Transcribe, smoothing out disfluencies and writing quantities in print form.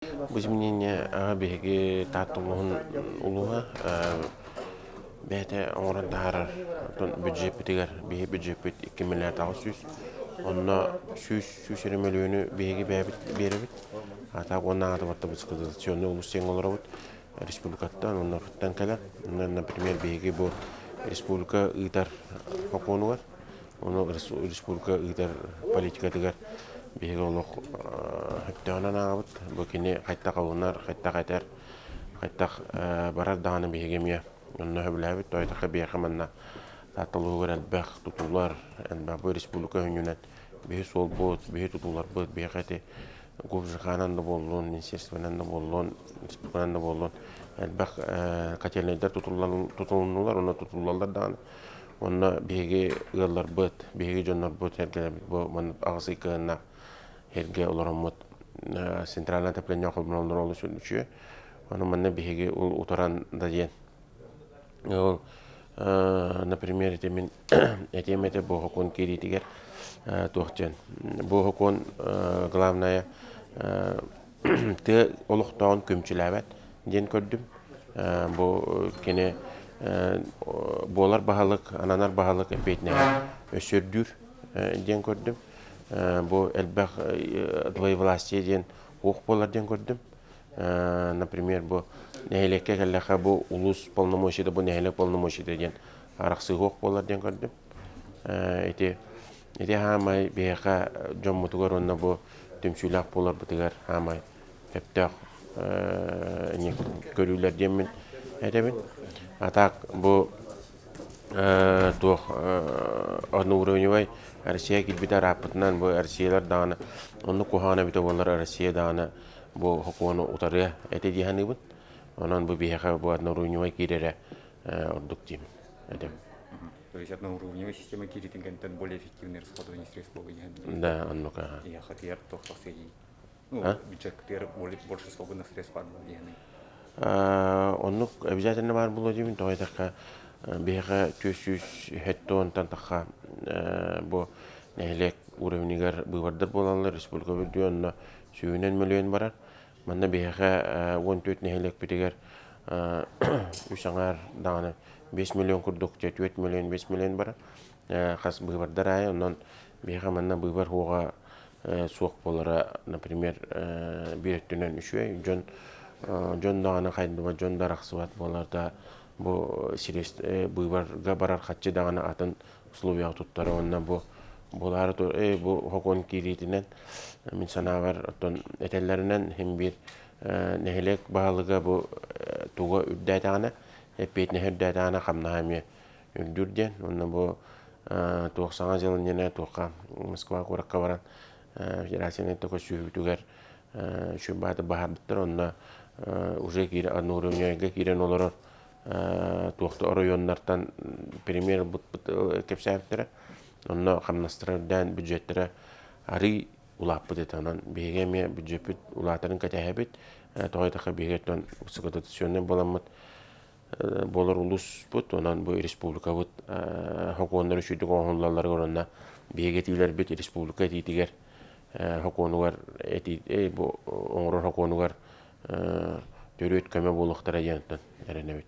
Бу изменение аҕа биһиги Таатта улууһун улууһа бэйэтэ оҥорон таһаарар оттон бюджеппитигэр биһи бюджеппит 2 миллиард 800 онно 100 100 мөлүйүөнү биһиги бэйэбит биэрэбит. А так уоннааҕыта барыта высокоинновационный улуус диэҥҥэ олоробут республикаттан оннуттан кэлэр. Онно, например, биһиги бу республика ыытар сокуонугар Ону республика ыытар политикатыгар биһиги олох сөптөөҕүнэн ааҕабыт. Бу кини хайдах ылынар, хайдах этэр, хайдах барар даҕаны биһиги эмиэ онно сөбүлээбит. Тоойдоххо биһиэхэ манна Таатта улууһугар элбэх тутуулар, элбэх бу республика өҥүнэн биһи суолбут, биһи тутууларбыт, биһиэхэ ити Губжиханан да буоллун, министерствонан да буоллун, республиканан да буоллун элбэх котельнайдар тутулуннулар, онно тутуллаллар даҕаны. Онно биһиги ыалларбыт, биһиги дьоннорбут эргэлэрбит бу маннык аҕыс ый кыһыннаах эргэ олороммут центральное отопление холбоноллор олус үчүгэй. Ону манна биһиги ол утаран да диэн ол например ити мин этиэм этэ бу сокуон киириитигэр туох диэн бу сокуон главное тыа олохтооҕун күөмчүлээбэт диэн көрдүм. Бу кини буолар баһылык, ананар баһылык эппиэтинэһэ өссө үрдүүр диэн көрдүм. Бу элбэх двоевластие диэн уох буолар диэн көрдүм. Например, бу нэһилиэккэ кэллэххэ бу улуус полномочията, бу нэһилиэк полномочията диэн арахсыы буолар диэн көрдүм. Ити ити хаамай биһиэхэ дьоммутугар уонна бу түмсүүлээх буоларбытыгар хаамай сөптөөх көрүүлэр диэммин этэбин. А так бу туох одноуровневай Россия киирбитэ ырааппытынан бу Россиялар даҕаны оннук куһаҕан эбитэ буоллар Россия даҕаны бу сокуону утарыа этэ дии саныыбын. Онон бу биһиэхэ бу одноуровневай киирэрэ ордук диибин этэбин. То есть одноуровневая система кииритин кэнниттэн более эффективный расходование средств буолуо диэн. Да, оннук. Я хотер туох тахсыйыы. Ну, бюджеттер больше свободных средств баар буолуо диэн. Оннук обязательно баар буолуо диибин, тоҕо диэтэххэ биһиэхэ 470 тахха бу нэһилиэк уровенигар быыбардар буолаллар, республика үрдүө онно сүүһүнэн мөлүйүөн барар. Манна биһиэхэ 14 нэһилиэкпитигэр үс аҥаар даҕаны 5 миллион курдук, 4 миллион, 5 миллион барар. Хас быыбардар аайы, онон биһиэхэ манна быыбар хуоҕа суох буолара, например, биир өттүнэн үчүгэй. Дьон дьон даҕаны хайдыбат, дьон да арахсыбат буолар да бу быыбарга барар хаччы даҕаны атын условияҕа туттара уонна бу буолаары бу сокуон киириитинэн мин санаабар оттон этэллэринэн син биир нэһилиэк баһылыга бу туга үрдээтэҕинэ эппиэтинэһэ үрдээтэҕинэ хамнаһа эмиэ үрдүүр диэн уонна бу туох саҥа дьыл иннинэ туохха Москва куоракка баран федерацияны көсүһүүтүгэр үчүгэй бааты баһарбыттар онно уже киирэн одноуровневойга киирэн олорор туох да оройуоннартан премьер кэпсээбиттэрэ. Онно хамнастара үрдээн бюджеттэрэ арыый улааппыт этэ. Онон биһиги эмиэ бюджеппит улаатарын кэтэһэбит. Тоҕо диэтэххэ биһиги оттон высокодотационнай буоламмыт буолар улууспут. Онон бу республикабыт сокуоннар үчүгдүк оҥоһуллалларыгар уонна биһиги этиилэрбит республика этиитигэр сокуонугар этии бу оҥорор сокуонугар төрүт көмө буолуохтара диэн эрэнэбит.